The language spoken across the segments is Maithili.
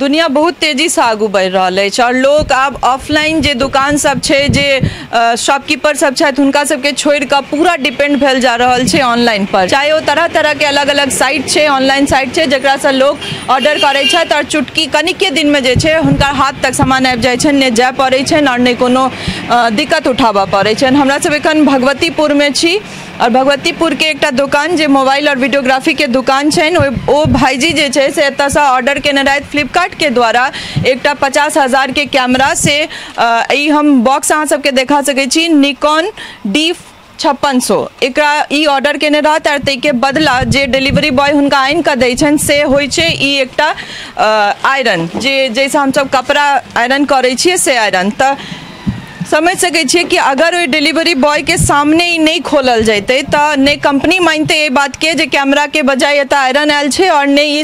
दुनिया बहुत तेजीसँ आगू बढ़ि रहल अछि आओर लोक आब ऑफलाइन जे दोकान सब छै, जे शॉपकीपर सब छथि, हुनका सबके छोड़िकऽ पूरा डिपेंड भेल जा रहल छै ऑनलाइन पर। चाहे ओ तरह तरहके अलग अलग साइट छै, ऑनलाइन साइट छै, जकरासँ लोक ऑर्डर करै छथि आओर चुटकी कनिके दिनमे जे छै हुनका हाथ तक सामान आबि जाइ छनि, नहि जाय पड़ै छनि आओर नहि कोनो दिक्कत उठाबऽ पड़ै छनि। हमरा सब एखन भगवतीपुरमे छी आओर भगवतीपुरके एकटा दोकान जे मोबाइल आओर वीडियोग्राफीके दोकान छनि, ओ भाईजी जे छै से एतऽसँ ऑर्डर केने रहथि फ्लिपकार्टके द्वारा एकटा 50,000 के कैमरा। से ई हम बॉक्स अहाँ सबके देखा सकै छी, निकॉन D 5600 एकरा ई ऑर्डर केने रहत आओर ताहिके बदला जे डिलीवरी बॉय हुनका आनि कऽ दै छनि से होइ छै ई एकटा आयरन, जे जाहिसँ हमसब कपड़ा आयरन करै छियै से आयरन। तऽ समझ सकै छियै कि अगर ओहि डिलीवरी बॉयके सामने ई नहि खोलल जैतै तऽ नहि कंपनी मानितै एहि बातके जे कैमराके बजाय एतऽ आयरन आयल छै, आओर नहि ई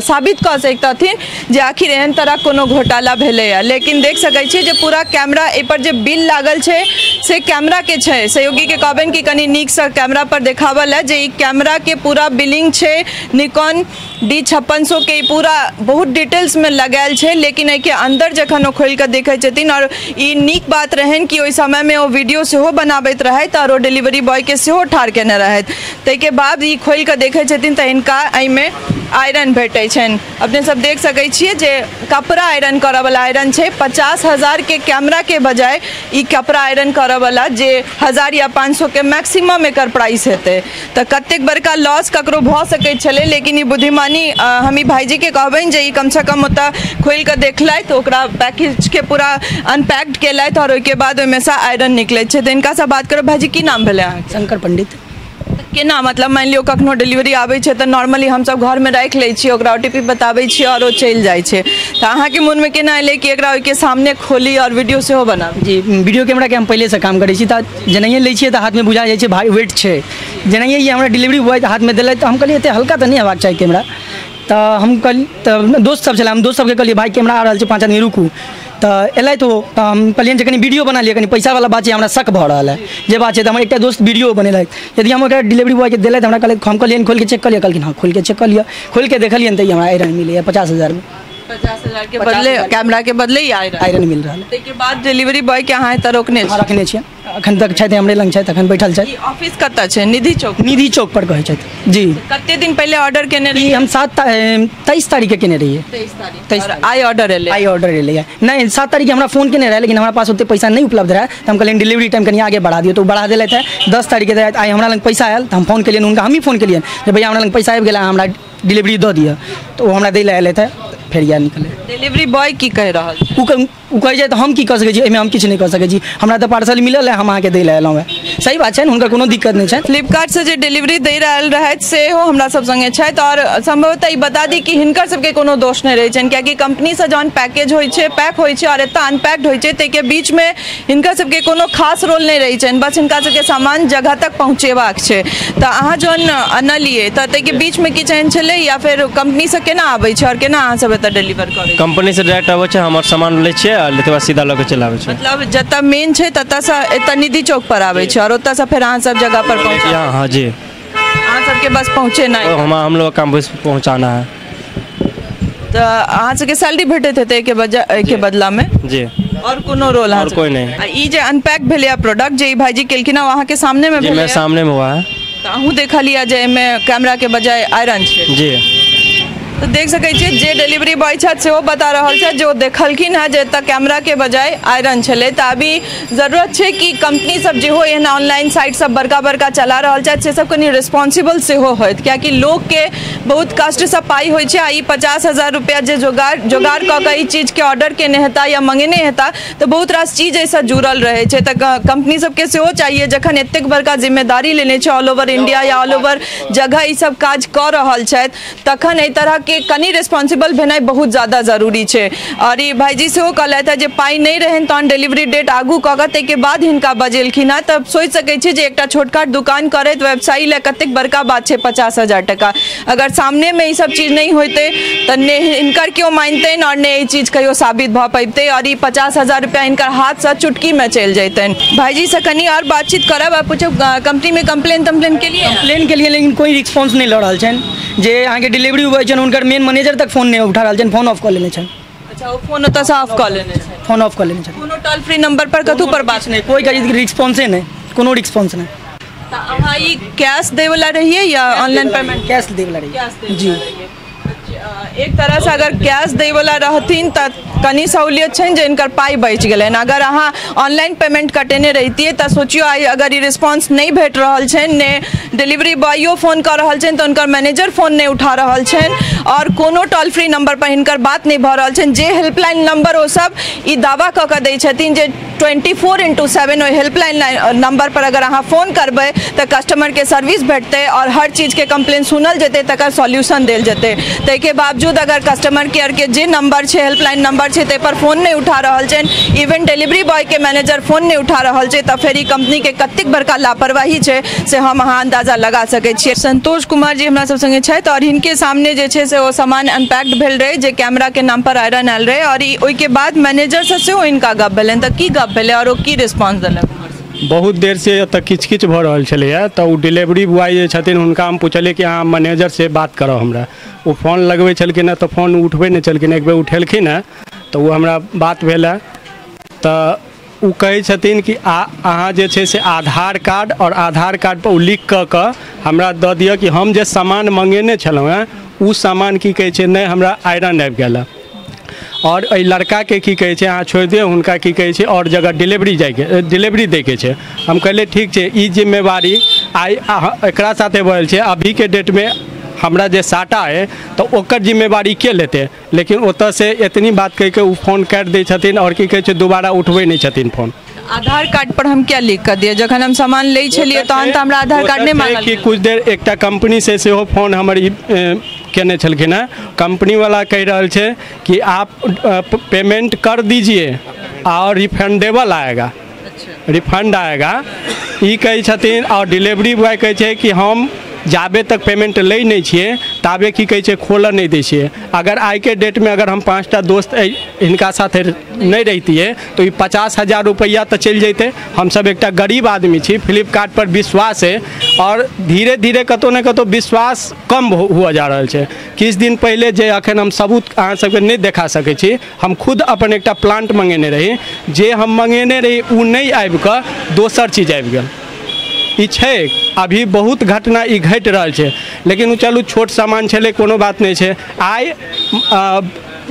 साबित कऽ सकतथिन जे आखिर एहन तरह कोनो घोटाला भेलैए। लेकिन देख सकै छियै जे पूरा कैमरा एहिपर जे बिल लागल छै से कैमराके छै। सहयोगीके कहबनि कि कनि नीकसँ कैमरा पर देखाबऽ लए जे ई कैमराके पूरा बिलिंग छै, निकॉन D 5600 के ई पूरा बहुत डिटेल्समे लगायल छै। लेकिन एहिके अन्दर जखन ओ खोलि कऽ देखै छथिन, आओर ई नीक बात रहनि कि ओहि समयमे ओ वीडियो सेहो बनाबैत रहथि आओर ओ डिलीवरी बॉयके सेहो ठाढ़ केने रहथि। ताहिके बाद ई खोलि कऽ देखै छथिन तऽ हिनका एहिमे आयरन भेटै छनि। अपने सब देख सकै छियै जे कपड़ा आयरन करऽवला आयरन छै। 50,000 के कैमराके बजाय ई कपड़ा आयरन करऽवला जे 1000 या 500 के मैक्सिमम एकर प्राइस हेतै, तऽ कतेक बड़का लॉस ककरो भऽ सकै छलै। लेकिन ई बुद्धिमानी हम ई भाईजीके कहबनि जे ई कमसँ कम ओतऽ खोलि कऽ देखलथि, ओकरा पैकेजके पूरा अनपैक्ड केलथि आओर ओहिके बाद ओहिमेसँ आयरन निकलै छै। तऽ हिनकासँ बात करब। भाईजी, की नाम भेलै अहाँके? शंकर पंडित। केना मतलब मानि लियौ कखनो डिलीवरी आबै छै तऽ नॉर्मली हमसब घरमे राखि लै छियै, ओकरा OTP बताबै छियै आओर ओ चलि जाइ छै। तऽ अहाँके मोनमे केना एलै कि एकरा ओहिके सामने खोली आओर वीडियो सेहो बनाबी? जी, वीडियो कैमराके हम पहिलेसँ काम करै छी, तऽ जेनाहिए लै छियै तऽ हाथमे बुझा जाइ छै भारी वेट छै। जेनाहिए ई हमरा डिलीवरी बॉय हाथमे देलथि तऽ हम कहलियै एते हल्का तऽ नहि हेबाक चाही कैमरा। तऽ हम कहलियै, तऽ दोस्त सब छलै, हम दोस्त सबके कहलियै भाइ कैमरा आ रहल छै, 5 आदमी रुकू। तऽ एलथि ओ, तऽ हम कहलियनि जे कनि वीडियो बना लिअ, कनि पैसावला बात छै, हमरा शक भऽ रहल है जे बात छै। तऽ हमर एकटा दोस्त वीडियो बनेलथि। यदि हम ओकरा डिलीवरी बॉयके देलथि, हमरा कहलथि, हम कहलियनि खोलिके चेक कऽ लिअ, कहलखिन हँ खोलिके चेक कऽ लिअ। खोलिके देखलियनि तऽ ई हमरा आयरन मिलैए 50,000 में। 50,000 के बदले कैमरा के बदले ही आयरन आयरन मिल रहल है। ताहिके बाद डिलीवरी बॉय के अहाँ एतऽ रोकने छी? रखने छियै, अखन तक छथि, हमरे लग छथि, अखन बैठल छथि। ई ऑफिस कतऽ छै? निधि चौक। निधि चौक पर कहै छथि जी। कते दिन पहिले ऑर्डर केने रहियै? हम 23 तारीख के केने रहियै। 23 तारीख। आइ ऑर्डर एलै? आइ ऑर्डर एलै। नहि, 7 तारीख के हमरा फोन केने रहै, लेकिन हमरा पास ओते पैसा नहि उपलब्ध रहै, तऽ हम कहलियनि डिलीवरी टाइम कनि आगे बढ़ा दियौ, तऽ ओ बढ़ा देलथि है। 10 तारीख के आइ हमरा लग पैसा आयल तऽ हम फोन केलियनि हुनका, हमही फोन केलियनि जे भैया हमरा लग पैसा आबि गेल, हमरा डिलीवरी दऽ दिअ, तऽ ओ हमरा दै लए एलथि है। फेर इएह निकलै। डिलीवरी बॉय की कहि रहल छै? ओ कहै छै तऽ हम की कऽ सकै छी, एहिमे हम किछु नहि कऽ सकै छी, हमरा तऽ पार्सल मिलल है, हम अहाँके दै लए एलहुँ हेँ। सही बात छै ने, हुनकर कोनो दिक्कत नहि छै। फ्लिपकार्टसँ जे डिलीवरी दै रहल रहथि सेहो हमरा सब सङ्गे छथि। आओर सम्भवतः ई बता दी कि हिनकर सबके कोनो दोष नहि रहै छनि, कियाकि कंपनीसँ जहन पैकेज होइ छै, पैक होइ छै आओर एतऽ अनपैक्ड होइ छै, ताहिके बीचमे हिनकर सबके कोनो खास रोल नहि रहै छनि, बस हिनका सबके सामान जगह तक पहुँचेबाक छै। तऽ अहाँ जहन अनलियै तऽ ताहिके बीचमे किछु एहन छलै या फेर कंपनीसँ केना आबै छै आओर केना अहाँ सब एतऽ डिलीवर करै? कंपनीसँ डायरेक्ट आबै छै, हमर सामान लै छियै आओर तकर बाद सीधा लऽ के चलि आबै छै। मतलब जतऽ मेन छै ततऽसँ एतऽ निधि चौक पर आबै छै आओर ओतऽसँ फेर अहाँ सब जगह पर पहुँच? हाँ हाँ जी। अहाँ सबके बस पहुँचेनाइ? हम लोग काम बस पहुँचाना है। तऽ अहाँ सबके सैलरी भेटैत हेतै एहिके बजा एहिके बदलामे? जी। आओर कोनो रोल? और कोई नहीं। ई जे अनपैक भेलैए प्रोडक्ट जे ई भाईजी केलखिन हँ, ओ अहाँके सामनेमे जी, मेरे सामने में हुआ है। तऽ अहूँ देखलियै जे एहिमे कैमराके बजाय आयरन छै? जी। तऽ देख सकै छियै जे डिलीवरी बॉय छथि सेहो बता रहल छथि जे ओ देखलखिन हँ जे एतऽ कैमराके बजाय आयरन छलै। तऽ अभी जरूरत छै कि कंपनी सब जेहो एहन ऑनलाइन साइट सब बड़का बड़का चला रहल छथि से सब कनि रिस्पॉन्सिबल सेहो होइत, कियाकि लोकके बहुत कष्टसँ पाइ होइ छै आ ई 50,000 रुपैआ जे जोगाड़ कऽ कऽ ई चीजके ऑर्डर केने हेता या मंगेने हेता तऽ बहुत रास चीज एहिसँ जुड़ल रहै छै। तऽ कंपनी सबके सेहो चाहिए, जखन एतेक बड़का जिम्मेदारी लेने छै ऑल ओवर इंडिया या ऑल ओवर जगह ई सब काज कऽ रहल छथि, तखन एहि तरहके कनि रिस्पॉन्सिबल भेनाइ बहुत ज़्यादा जरूरी छै। आओर ई भाईजी सेहो कहलथि हँ जे पाइ नहि रहनि तहन डिलीवरी डेट आगू कऽ कऽ ताहिके बाद हिनका बजेलखिन हँ। तऽ सोचि सकै छी जे एकटा छोटखाट दुकान करैत व्यवसायी लए कतेक बड़का बात छै 50,000 टका। अगर सामनेमे ई सब चीज नहि होइतै तऽ नहि हिनकर केओ मानितनि आओर नहि ई चीज कहियो साबित भऽ पबितै आओर ई 50,000 रुपया हिनकर हाथसँ चुटकीमे चलि जैतनि। भाईजीसँ कनि आओर बातचीत करब आ पूछब कंपनीमे कंप्लेन तम्प्लेन केलियै? कंप्लेन केलियै, लेकिन कोइ रिस्पॉन्स नहि लऽ रहल छनि। जे अहाँके डिलीवरी बॉय छनि हुनकर हुनकर मेन मैनेजर तक फोन नहि उठा रहल छनि, फोन ऑफ कऽ लेने छनि। अच्छा, ओ फोन ओतऽसँ ऑफ कऽ लेने छनि? फोन ऑफ कऽ लेने छनि। कोनो टोल फ्री नंबर पर कतहु पर बात नहि, कोइ रिस्पॉन्से नहि, कोनो रिस्पॉन्स नहि। तऽ अहाँ ई कैश दैवला रहियै या ऑनलाइन पेमेंट? कैश दैवला रहियै जी। एक तरहसँ अगर कैश दैवला रहथिन तऽ कनि सहूलियत छनि जे हिनकर पाइ बचि गेलनि। अगर अहाँ ऑनलाइन पेमेंट कटेने रहितियै तऽ सोचियौ आइ अगर ई रिस्पॉन्स नहि भेट रहल छनि, ने डिलीवरी बॉयो फोन कऽ रहल छनि तऽ हुनकर मैनेजर फोन नहि उठा रहल छनि आओर कोनो टोल फ्री नंबर पर हिनकर बात नहि भऽ रहल छनि। जे हेल्पलाइन नंबर ओसभ ई दावा कऽ कऽ दै छथिन जे 24/7 ओहि हेल्पलाइन नंबर पर अगर अहाँ फोन करबै तऽ कस्टमरके सर्विस भेटतै आओर हर चीजके कंप्लेन सुनल जेतै, तकर सॉल्यूशन देल जेतै। ताहिके बावजूद अगर कस्टमर केयरके जे नंबर छै, हेल्पलाइन नंबर छै, ताहि पर फोन नहि उठा रहल छनि, इवन डिलीवरी बॉयके मैनेजर फोन नहि उठा रहल छै, तऽ फेर ई कंपनीके कतेक बड़का लापरवाही छै से हम अहाँ अंदाजा लगा सकै छियै। संतोष कुमार जी हमरा सब संगे छथि आओर हिनके सामने जे छै से ओ सामान अनपैक्ड भेल रहै जे कैमराके नाम पर आयरन आयल रहै आओर ओहिके बाद मैनेजरसँ सेहो हिनका गप भेलनि। तऽ की गप भेलै आओर ओ की रिस्पॉन्स देलक? बहुत देरसँ एतऽ किच किच भऽ रहल छलैए तऽ ओ डिलीवरी बॉय जे छथिन हुनका हम पुछलियै कि अहाँ मैनेजरसँ बात करब हमरा। ओ फोन लगबै छलखिन हँ तऽ फोन उठबै नहि छलखिन। एक बेर उठेलखिन हँ तऽ ओ हमरा बात भेल हँ तऽ ओ कहै छथिन कि अहाँ जे छै से आधार कार्ड आओर आधार कार्डपर ओ लिख कऽ कऽ हमरा दऽ दिअ कि हम जे सामान मङ्गेने छलहुँ हँ ओ सामान की कहै छै नहि हमरा आयरन आबि गेल हँ आओर एहि लड़काके की कहै छै अहाँ छोड़ि दियौ, हुनका की कहै छै आओर जगह डिलीवरी जाइके डिलीवरी दैके छै। हम कहलियै ठीक छै, ई जिम्मेवारी आइ एकरा साथे भऽ रहल छै। अभीके डेटमे हमरा जे साटा है तऽ ओकर जिम्मेवारी के लेतै? लेकिन ओतऽसँ एतनी बात कहिके ओ फोन काटि दै छथिन आओर की कहै छै दोबारा उठबै नहि छथिन फोन। आधार कार्ड पर हम क्या लिख कऽ दियै? जखन हम सामान लै छलियै तहन तऽ हमरा आधार कार्ड नहि मांगल। कि कुछ देर एकटा कंपनी से सेहो फोन हमर केने छलखिन हँ। कंपनीवाला कहि रहल छै कि आप पेमेंट कर दीजिए और रिफंडेबल आएगा, रिफंड आएगा ई कहै छथिन। आओर डिलीवरी बॉय कहै छै कि हम जाबे तक पेमेंट लै नहि छियै ताबे की कहै छै खोलऽ नहि दै छियै। अगर आइके डेटमे अगर हम 5टा दोस्त हिनका साथे नहि रहितियै तऽ ई 50,000 रुपैआ तऽ चलि जैतै। हमसब एकटा गरीब आदमी छी, फ्लिपकार्ट पर विश्वास है आओर धीरे धीरे कतहु ने कतहु विश्वास कम हुअ जा रहल छै। किछु दिन पहिले जे अखन हम सबूत अहाँ सबके नहि देखा सकै छी, हम खुद अपन एकटा प्लांट मंगेने रही, जे हम मंगेने रही ओ नहि आबिकऽ दोसर चीज आबि गेल। ई छै अभी बहुत घटना ई घटि रहल छै, लेकिन ओ चलू छोट सामान छलै कोनो बात नहि छै। आइ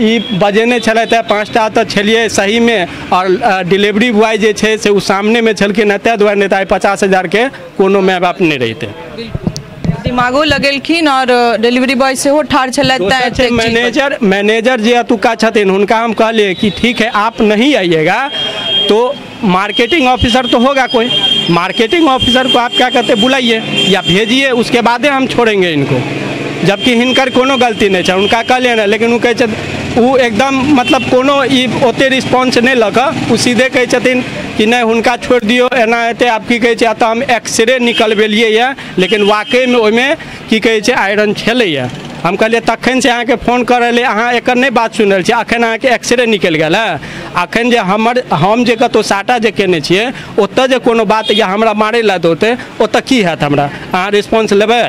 ई बजेने छलथि 5टा तऽ छलियै सहीमे आओर डिलीवरी बॉय जे छै से ओ सामनेमे छलखिन हँ, ताहि दुआरे नहि तऽ आइ 50,000के कोनो माय बाप नहि रहितै। दिमागो लगेलखिन और डिलीवरी बॉय सेहो ठाढ़ छलथि। मैनेजर जे एतुका छथिन हुनका हम कहलियै कि ठीक है आप नहीं आइएगा तो मार्केटिंग ऑफिसर तो होगा कोई, मार्केटिंग ऑफिसर को आप क्या कहते बुलाइए या भेजिए, उसके बादे हम छोड़ेंगे इनको। जबकि हिनकर कोनो गलती नहीं छै, हुनका कहलियै ने, लेकिन ओ कहै छथिन ओ एकदम मतलब कोनो ई ओते रिस्पॉन्स नहि लऽ कऽ ओ सीधे कहै छथिन कि नहि हुनका छोड़ि दियौ एना हेतै। आब की कहै छै तऽ हम एक्सरे निकलबेलियै यऽ लेकिन वाकईमे ओहिमे की कहै छै आयरन छलैए। हम कहलियै तखन से अहाँके फोन कऽ रहलै, अहाँ एकर नहि बात सुनि रहल छियै, अखन अहाँके एक्सरे निकलि गेल हँ। अखन जे हम जे कतहु साटा जे केने छियै ओतऽ जे कोनो बात या हमरा मारै लए दौड़तै ओतऽ की हैत हमरा? अहाँ रिस्पॉन्स लेबै?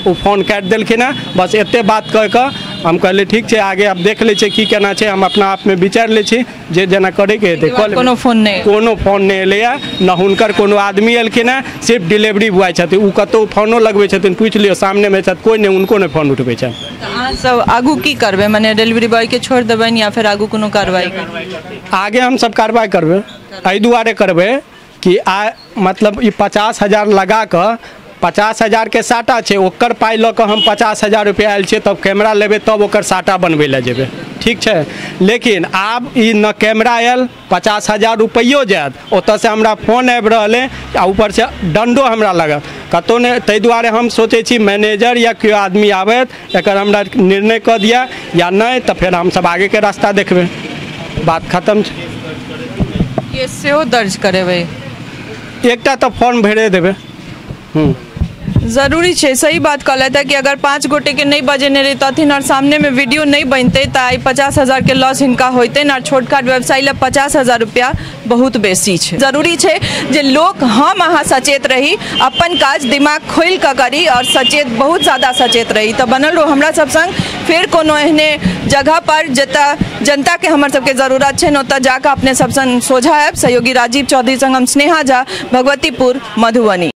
ओ फोन काटि देलखिन हँ। बस एतेक बात कहि कऽ हम कहलियै ठीक छै आगे आब देख लै छियै की केना छै, हम अपना आपमे विचारि लै छी जे जेना करैके हेतै। कोनो फोन नहि, कोनो फोन नहि एलैए, न हुनकर कोनो आदमी एलखिन हँ, सिर्फ डिलीवरी बॉय छथिन। ओ कतहु फोनो लगबै छथिन, पूछि लियौ सामनेमे छथि, कोइ नहि हुनको नहि फोन उठबै छनि। अहाँ सब आगू की करबै? मने डिलीवरी बॉयके छोड़ि देबनि या फेर आगू कोनो कार्रवाई? आगे हमसब कार्रवाई करबै, एहि दुआरे करबै कि आ मतलब ई 50,000 लगा कऽ 50,000के साटा छै, ओकर पाइ लऽ कऽ हम 50,000 रुपैआ आयल छियै, तब कैमरा लेबै तब ओकर साटा बनबै लए जेबै, ठीक छै। लेकिन आब ई न कैमरा आयल, 50,000 रुपैओ जायत, ओतऽसँ हमरा फोन आबि रहल अइ आ ऊपरसँ दण्डो हमरा लागत कतहु नहि। ताहि दुआरे हम सोचै छी मैनेजर या केओ आदमी आबथि एकर हमरा निर्णय कऽ दिअ, या नहि तऽ फेर हमसब आगेके रास्ता देखबै। बात खतम छै। केस सेहो दर्ज करेबै? एकटा तऽ फॉर्म भरे देबै। जरूरी छै। सही बात कहलथि है कि अगर 5 गोटे के नहि बजेने रहितथिन और सामने में वीडियो नहीं बनते तऽ आइ 50,000 के लॉस हिनका होइतनि और छोटखाट व्यवसायी लए 50,000 रुपया बहुत बेसी छै। जरूरी छै जे लोक हम अहाँ सचेत रही, अपन काज दिमाग खोलि कऽ करी और सचेत, बहुत ज़्यादा सचेत रही। तऽ बनल रहू हमरा सब संग, फेर कोनो एहने जगह पर जतऽ जनता के हमर सबके जरूरत छै ओतऽ जाकऽ अपने सब संग सोझा आयब। सहयोगी राजीव चौधरी संग हम स्नेहा झा, भगवतीपुर, मधुबनी।